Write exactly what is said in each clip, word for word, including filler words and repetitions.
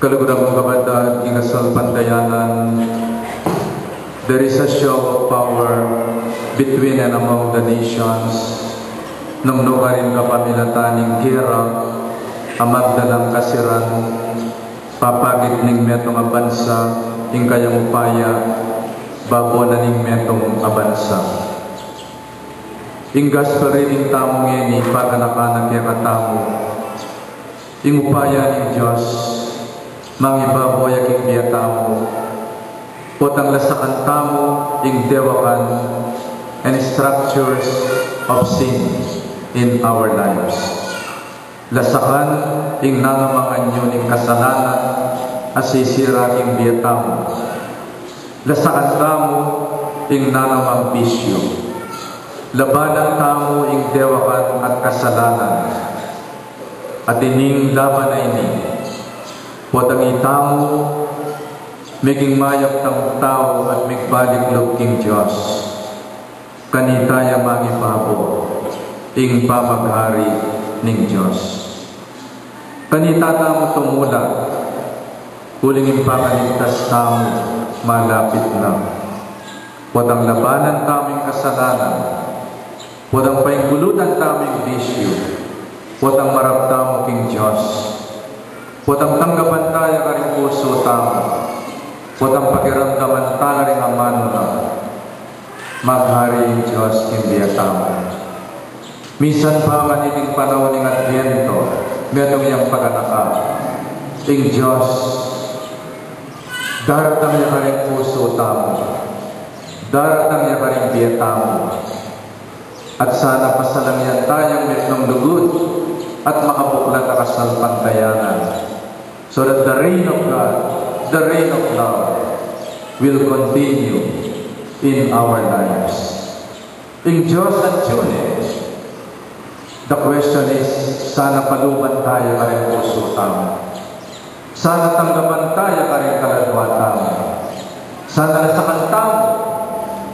Kaluguran kung kapatad, king kasalpantayanan, there is a show of power between and among the nations. Nung nukarin kapamilatan ning gera, a magdalang kasiran, papakit ning metung a bansa ing kayang upaya babo na ning metung a bansa. Ing gospel reading tamu ngeni, paganakan na kekatamu ing upaya ning Dios mangibabo ya king bie tamu, potang lasakan tamu ing dewakan and structures of sin in our lives. Lasakan ing nanamang anyu ning kasalanan a sisira king bie tamu. Lasakan tamu ing nanamang bisyu. Labanan tamu ing dewakan at kasalanan. At ining laban a ini, potang itamu meging mayap tang tau at migbalik lub king Dios. Kanita ya mangibabo ing pamaghari ning Dios. Kanita tamu tumula, uling ing pakaligtas tamu malapit na. Potang labanan tamu ing kasalanan, potang paingulutan tamu ing bisyu, potang marap tamu king Dios, potang tanggapan ta ya karing pusu tamu, potang pakiramdaman ta la ring amanu na. Maghari ing Dios king bie tamu. Misan pa man iting panaun ning Adviento, metung yang paganaka, ing Dios daratang ya karing pusu tamu, daratang ya karing bie tamu. At sana pasalangan tayang mitmung lugud at makabuklat a kasalpantayanan, so that the reign of God, the reign of love, will continue in our lives. Ing Dios atyu ne. The question is, sana paluban ta ya karing pusu tamu. Sana tanggapan ta ya karing kaladua tamu. Sana lasakan tamu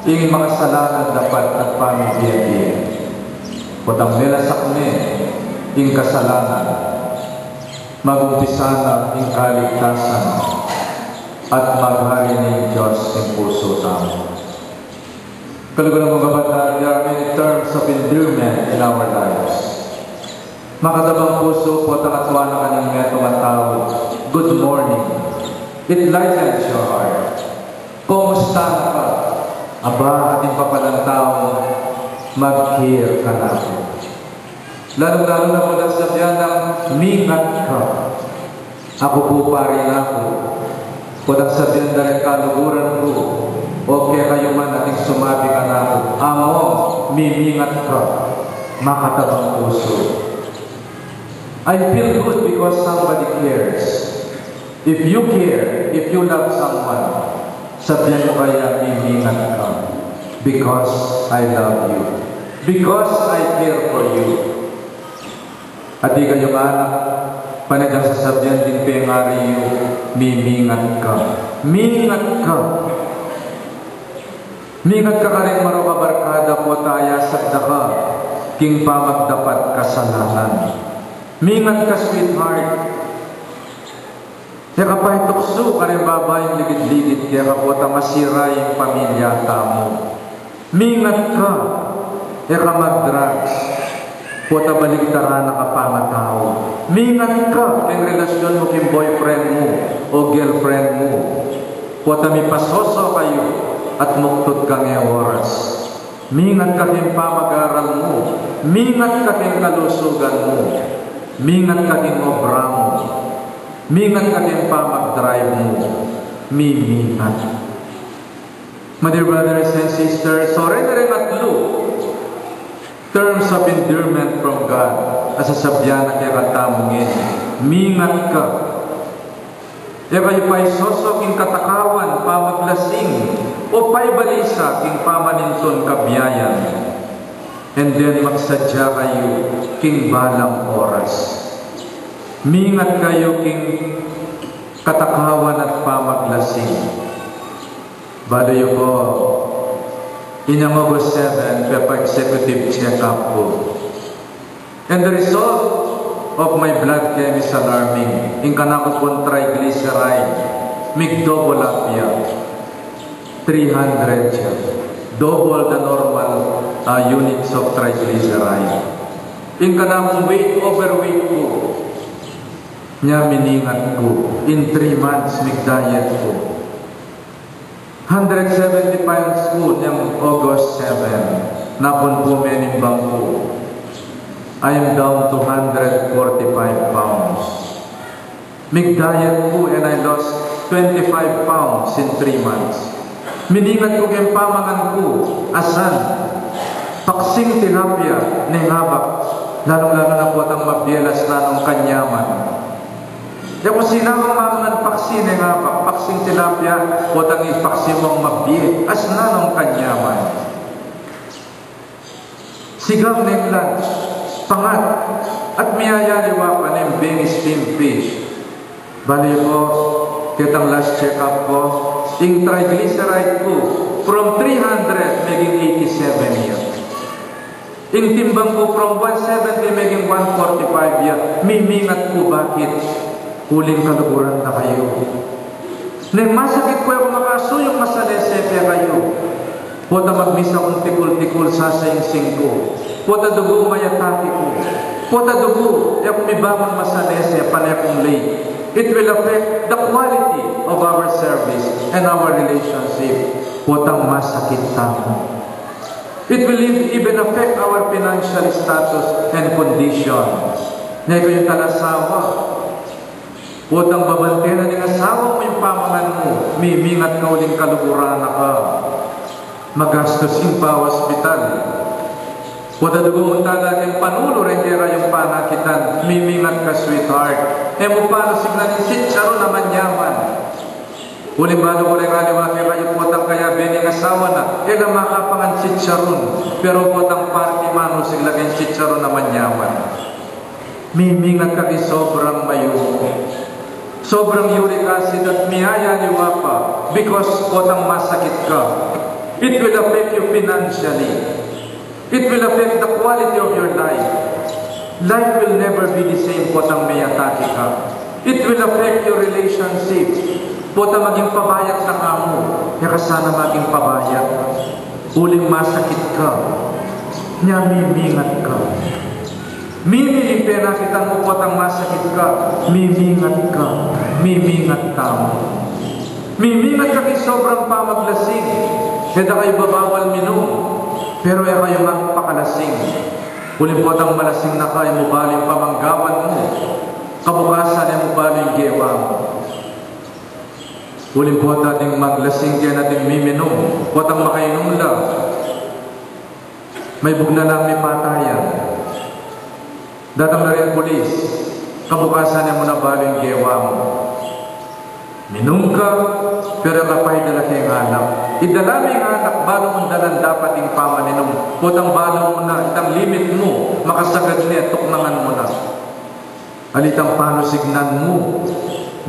ing makasalanan dapat at pamibie-bie. Potang milasak ne ing kasalanan, magumpisa na ing kaligtasan at maghari ne ing Dios king pusu tamu. Kaluguran kung kapatad, there are many terms of endearment in our lives. Makatabang pusu, potang atua na ka ning metung a tau, "Good morning." It lightens your heart. "Kumusta na ka?" Aba, atin pa palang tau mag-care kanaku. Lalung-lalu na potang sabyan nang, "Mingat ka." "Aku pu, pari na ku." Potang sabyan da ring kaluguran ku, o kekayu man ating sumabi kanaku, "Among, mimingat ka." Makatabang pusu. I feel good because somebody cares. If you care, if you love someone, sabyan mu kaya, "Mimingat ka because I love you, because I care for you." At di kayu nga anak, pane dang sasabyan ding pengari yu, "Mimingat ka. Mingat ka. Mingat ka karing marok a barkada, pota ayasag da ka king pamagdapat kasalanan. Mingat ka, sweetheart." E ka paituksu karing babaing ligid-ligid keka, pota masira ing pamilya tamu. Mingat ka, e ka mag-drugs, pota baligtaran na ka pangatau. Mingat ka king relasyon mu king boyfriend mu o girlfriend mu, pota mipasoso kayu at muktut kang e oras. Mingat ka king pamag-aral mu. Mingat ka king kalusugan mu. Mingat ka king obra mu. Mingat ka king pamag-drive mu. Mimingat. My dear brothers and sisters, so, reng-reng atlu terms of endearment from God a sasabyan na kekatamu ngeni. Mingat ka. E kayu paisoso king katakawan, pamaglasing, o paibalisa king pamanintun kabiayan. And then magsadya kayu king balang oras. Mingat kayu king katakawan at pamaglasing. Balu yu pu, inyang August seven, pepa-executive check-up ku. And the result, Of my blood came is alarming. Ing kanaku pung triglyceride, mig-double up ya. Three hundred ya. Double the normal, ah, units of triglyceride. Ing kanakung weight, overweight ku. Nya miningat ku, in three months, mig-diet ku. Hundred seventy pounds ku nung August seven, napun ku menimbang ku, I am down to hundred forty-five pounds. Mig-diet ku and I lost twenty-five pounds in three months. Miningat ku keng pamangan ku, asan, paksing tilapia, ne ngabak, lalung-lalu na potang mabie, asan nong kanyaman. E ku sinangan mamangan paksi ne ngabak, paksing tilapia, potang ipaksi mung mabie, asan nong kanyaman. Sigang ne nglan, pangat, at miyayaliwa pa neng beng steam fish. Bale pu, ketang last check-up ku, ing triglyceride ku, from three hundred, meging eighty-seven ya. Ing timbang ku from one seventy meging one forty-five ya, mimingat ku, bakit? Uling kaluguran na kayu. Neng masakit ku, e ku makasuyung masalese kekayu. Pota magmisa kung tikul-tikul, sasaingsing ku. Pota dugu, mayatake ku. Pota dugu, e ku mibangun masalese, pane kung late. It will affect the quality of our service and our relationship. Potang masakit tamu. It will ev-, even affect our financial status and condition. Nung ikayu talasawa, potang babante na ning asawa mu ing pamangan mu, mimingat ka uling kaluguran na ka. Magastus ing pa-hospital. Pota dugu mu talaga ing panulu reng kekayung panakitan, mimingat ka, sweetheart. E mu pa nu signan ing chicharun a manyaman. Uling balu ku reng aliwa kekayu, potang kayabe ning asawa na, e la makapangan chicharun, pero potang party manusig la keng chicharun a manyaman. Mimingat ka king sobrang mayumu. Sobrang uric acid at miyayaliwa pa, because potang masakit ka. It will affect you financially. It will affect the quality of your life. Life will never be the same potang miyatake ka. It will affect your relationship. Potang maging pabayat na ka mu, e ka sana maging pabayat. Uling masakit ka, nya mimingat ka. Mimi ing penakitan mu potang masakit ka, mimingat ka, mimingat tamu. Mimingat ka king sobrang pamaglasing. E da kayu babawal minum, pero e kayu magpakalasing. Uling potang malasing na ka, e mu balu ing pamanggawan mu. Kabukasan, e mu balu ing gewa mu. Uling pota ding maglasing keni, ating miminum, potang makainum la, maibug na lang mipatayan. Datang na ring pulis, kabukasan e mu na balu ing gewa mu. Minum ka, pero e ka pa idala keng alak. Idala me ing alak, balu mung dalan dapat ing pamaninum. Potang balu mu na, itang limit mu, makasagad ne, tuknangan mu na. Alitang panusignan mu,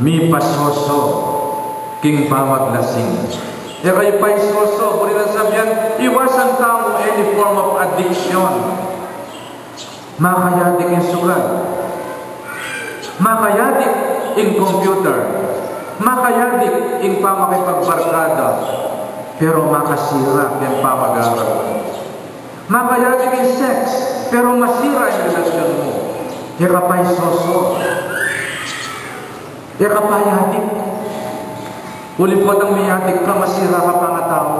mipasoso king pamaglasing. E kayu paisoso, buri nang sabian, iwasan tamu any form of addiction. Makayadik ing sugal. Makayadik ing computer. Makayadik ing pamakipagbarkada. Pero makasira ing pamag-aral. Makayadik ing sex, pero masira ing relasyon mu. E ka paisoso. E ka payadik. Uling potang miyadik ka, masira ka pa nga tau.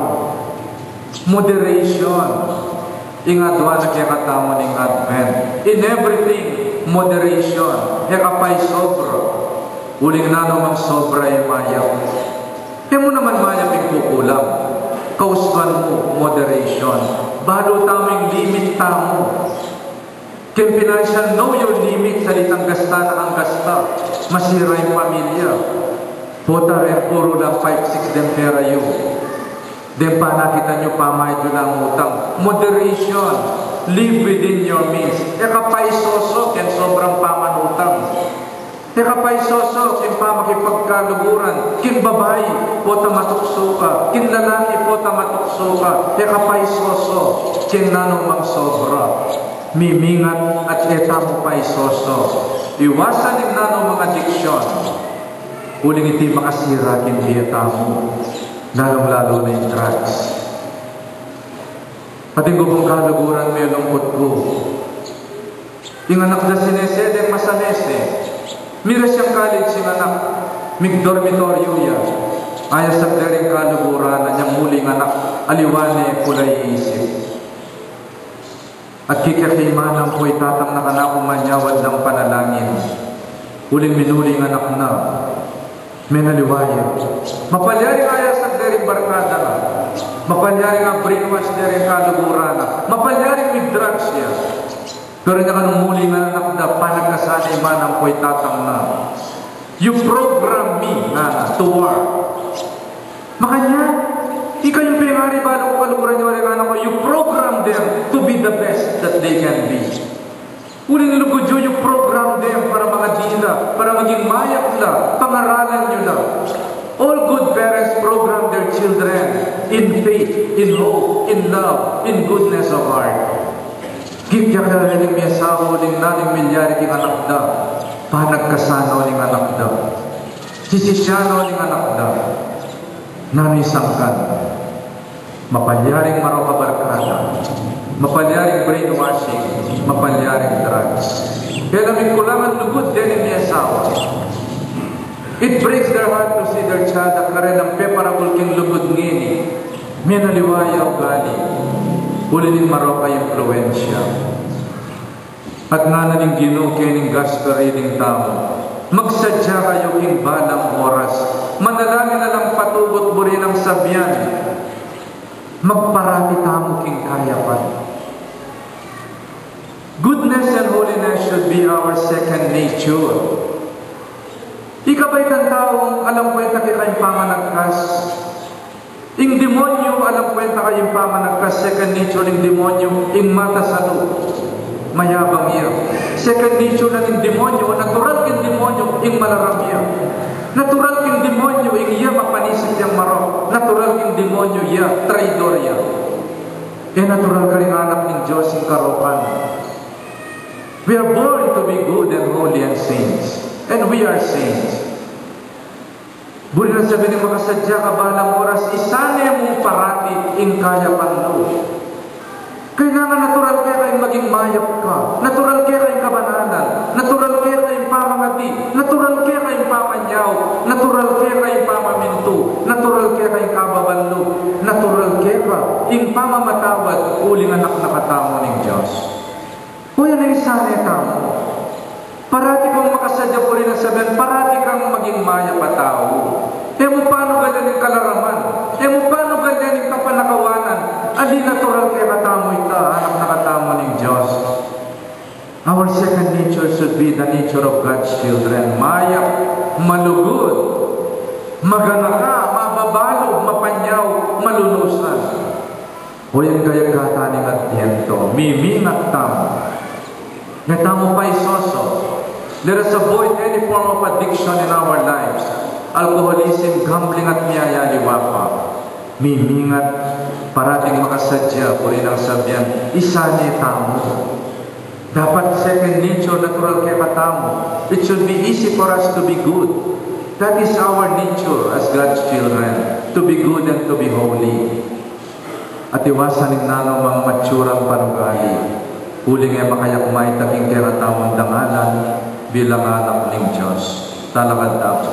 Moderation. Ing adwan na kekatamu ning Advent. In everything, moderation. E ka paisobra. Uling nanu mang sobra e mayap. E mu naman mayap ing kukulang. Kausuan mu, moderation. Balu tamu ing limit tamu. Keng financial, know your limit, salitang gasta na kang gasta. Masira ing pamilya. Pota reng puru lang five, six deng pera yu. Deng panakitan yu, pamayad yu lang utang. Moderation. Live within your means. E ka paisoso keng sobrang pamanutang. E ka paisoso king pamakipagkaluguran, king babai, pota matuksu ka, king lalaki, pota matuksu ka. E ka paisoso king nanumang sobra. Mimingat at e tamu paisoso Iwasan ing nanumang addiction, uling iti makasira king bie tamu, lalung-lalu na ing drugs. Ating gubung kaluguran, melungkut ku. Ing anak da sinesele, masanese. Miras yang college ing anak, mig-dormitoryo ya. Ayasag de ring kaluguran na, inyang muli ing anak, aliwa ne kula ing isip. At kekang manampuy tatang na kanaku, manyawad lang panalangin. Uling minuli ing anak na, menaliwa ya. Mapalyaring ayasag de ring barkada na. Mapalyaring a-brainwash de ring kaluguran na. Mapalyaring mig-drugs ya. Pero inyang muli ing anak da, panagkasana ing manampuy tatang na. "You program me," ngana, "to war." Makanyan, ika ing pin ing ari, balu ku kaluguran yu, ring anak ku, you program them to be the best that they can be. Uling lugud yu, you program them para magadi la, para maging mayap la, pangaralan yu la. All good parents program their children in faith, in hope, in love, in goodness of heart. Gipya ke ring miasawa, uling nanung milyari king anak da, panagkasana ning anak da, sisisyan ning anak da, nanu ing sangkan? Mapalyaring marok a barkada, mapalyaring brainwashing, mapalyaring drugs. Kaya la mikulangan lugud de ning miasawa. It breaks their heart to see their child a karelang peparagul king lugud ngeni, menaliwa ya ugali, uli ning marok a impluensya. At ngana ning Ginu keni king gospel reading tamu, "Magsadya kayu king balang oras, manalangin na lang patugut buri nang sabian, magparati tamu king kayapan." Goodness and holiness should be our second nature. Ika ba itang taung alang kwenta keka ing pamanagkas? Ing demonyo, alang kwenta kaya ing pamanagkas, second nature ning demonyo ing matasalu, mayabang ya. Second nature na ning demonyo, natural king demonyo ing malaram ya. Natural king demonyo ing iya mapanisip yang marok. Natural king demonyo iya traidor ya. E natural karing anak ning Dios ing karokan. We are born to be good and holy and saints. And we are saints. Buri nang sabian ning makasadya ka, balang oras, isane mu parati ing kayapan mu. Kailangan natural keka ing maging mayap ka, natural keka ing kabanalan, natural keka ing pamangadi, natural keka ing pamanyaw, natural keka ing pamamintu, natural keka ing kababanlug, natural keka ing pamamatawad, uling anak na katamu ning Dios. O yan ing isane tamu. Parati kang makasadya, buri nang sabian, parati kang maging mayap a tau. E mu panugalan ing kalaraman, e mu panugalan ing kapanakawanan, ali natural keka tamu ita, anak na katamu ning Dios. Our second nature should be the nature of God's children. Mayap, malugud, maganaka, mababalug, mapanyaw, malunusan. O yan kaya gatan ning Adbientu, mimingat tamu. Ngeta mu pa isoso. Let us avoid any form of addiction in our lives. Alcoholism, gambling, at miyayaliwa pa. Mimingat, parating makasadya, buri nang sabian, isane tamu. Dapat second nature, natural kaya katamu. It should be easy for us to be good. That is our nature as God's children, to be good and to be holy. At iwasan ing nanumang matsurang panugali, uling e makayakma ita king kekatamung dangalan bilang anak ning Dios. Talakad tamu.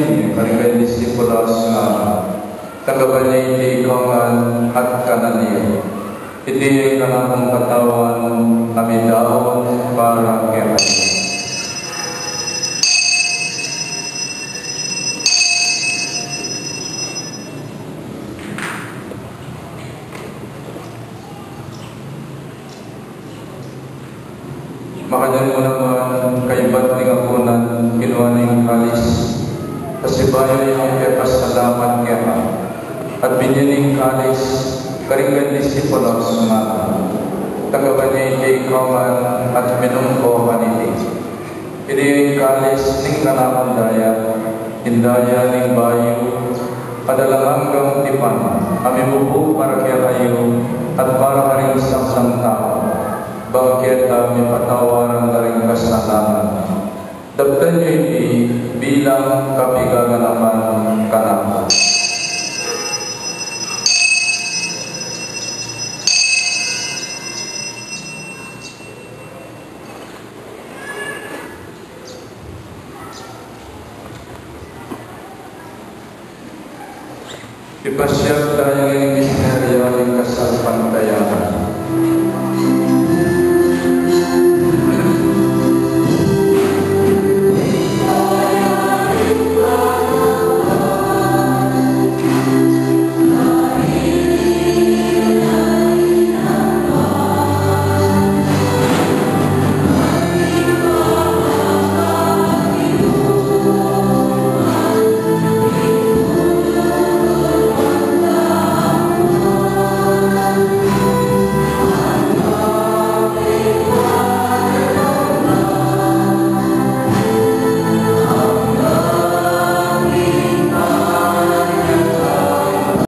Karing disipulos na, tanggapan ye iti ikaw ngan at kanan ye. Iti ing kanakung katawan a midaun para kekayu. Makanyan mu naman, kaybat ning apunan, kinua ne ing kalis, pasibayu yang pepasalamat keka, at binye ne ing kalis karing disipulos, ngana, tanggapan ye iti ikaw ngan at minum ko kaniti. Iti ing kalis ning kanakung daya, ing daya ning bayu at alang anggang tipan, a mibubu para kekayu at para karing sablang tau, bang keta mipatawaran la ring kasalanan. Daptan yu iti bilang kapigaganakan kanaku. Ipasiag tamu ing misteryu ning kasalpantayanan.